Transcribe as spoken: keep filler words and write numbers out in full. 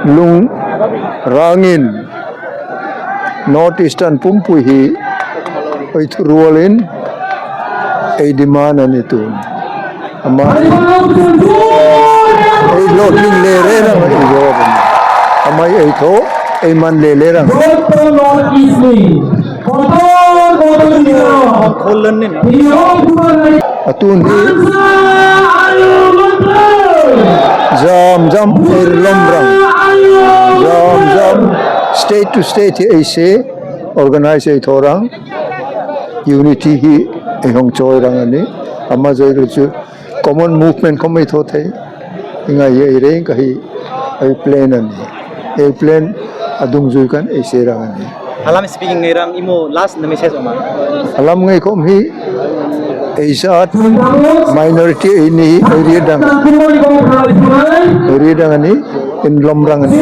Lung rangin North Eastern pumpui hi ei thurwal in ei demand ani tun. Amai ei lotling le le rang ei yor. Amai ei tho ei man le le rang. Atun hi jam jam ei lom rang. Jam jam state to state hi ei se organize ei tho rang. Unity hi ei hong choi rang ani. Ama jai ru chu common movement khom ei tho thei. Ngai ei reng ka hi ei plan ani. Ei plan adung jui kan ei se rang ani. Alam speaking ngai rang imo last na message ama. Alam ngai khom hi ei sat minority ei ni ei ri dang. Ei ri dang ani in lom rang ani.